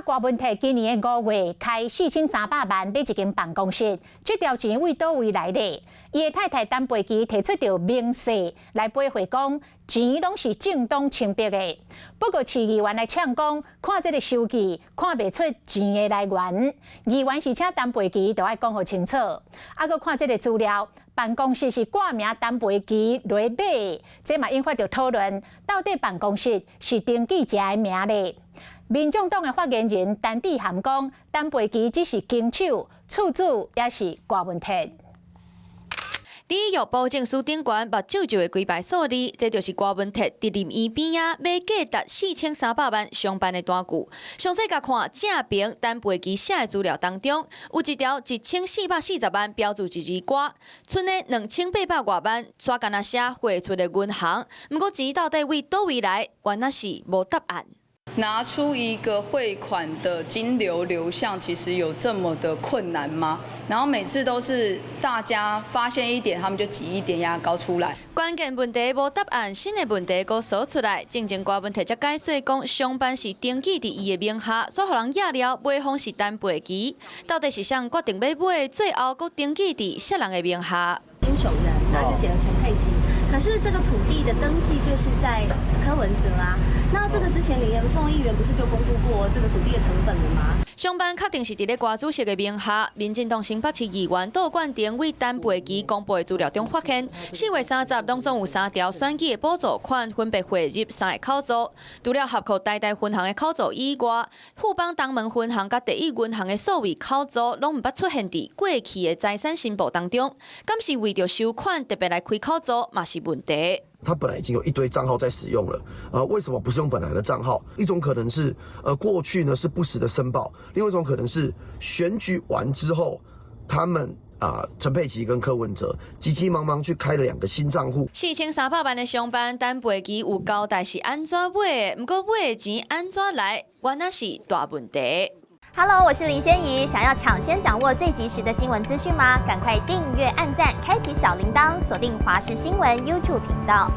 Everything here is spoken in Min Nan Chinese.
郭文鐵今年的5月開4300萬買一間辦公室，這條錢為佗位來的？伊的太太陳佩琪提出著明細來駁回講，錢攏是正當清白的。不過市議員來嗆講，看這个收據看袂出錢的來源。議員是請陳佩琪著愛講予清楚。啊，閣看這个資料，辦公室是掛名陳佩琪來買，這嘛引發著討論，到底辦公室是登記誰的名咧？民眾黨的發言人陳智菡講，陳佩琪只是經手，厝主也是郭文鐵。履約保證書頂懸目睭皺的規排數字，這就是郭文鐵佇林園邊仔買價值4300萬商辦的單據。詳細共看正爿陳佩琪寫的資料當中，有一條1440萬標註一字郭，賰的2800外萬，煞干焦寫匯出的銀行。毋過錢到底為佗位來，原來是無答案。拿出一個匯款的金流流向，其實有這麼的困難嗎？然後每次都是大家發現一點，他們就擠一點牙膏出來。關鍵問題無答案，新的問題閣趖出來。進前郭文鐵才解說講，商辦是登記佇伊的名下，煞予人掖了買方是陳佩琪，到底是誰決定欲買，最後閣登記佇啥人的名下？經手人，那就寫了陳佩琪。可是這個土地的登記就是在柯文哲啊。那這個之前林延鳳議員不是就公布過這個土地的謄本了嗎？商辦確定是佇咧郭主席的名下，民進黨新北市議員杜冠廷為陳佩琪公布的資料中發現，4月30攏總有三條選舉的補助款分別匯入三个口座，除了合靠台大分行的口座以外，富邦東門分行佮第一銀行的數位口座攏毋捌出現佇過去的財產申報當中，敢是為著收款特別來開口座，嘛是問題。他本來已經有一堆賬號在使用了，為什麼不是用本來的賬號？一種可能是，過去呢是不實的申報；另外一種可能是選舉完之後，他們啊，陳佩琪跟柯文哲急急忙忙去開了兩個新賬戶。4300萬的商辦，陳佩琪有交代是按怎買的，毋過買的錢按怎來，原來是大問題。 Hello，我是林仙怡，想要搶先掌握最及時的新聞資訊嗎？趕快訂閱、按讚、開啟小鈴鐺，鎖定華視新聞 YouTube 頻道。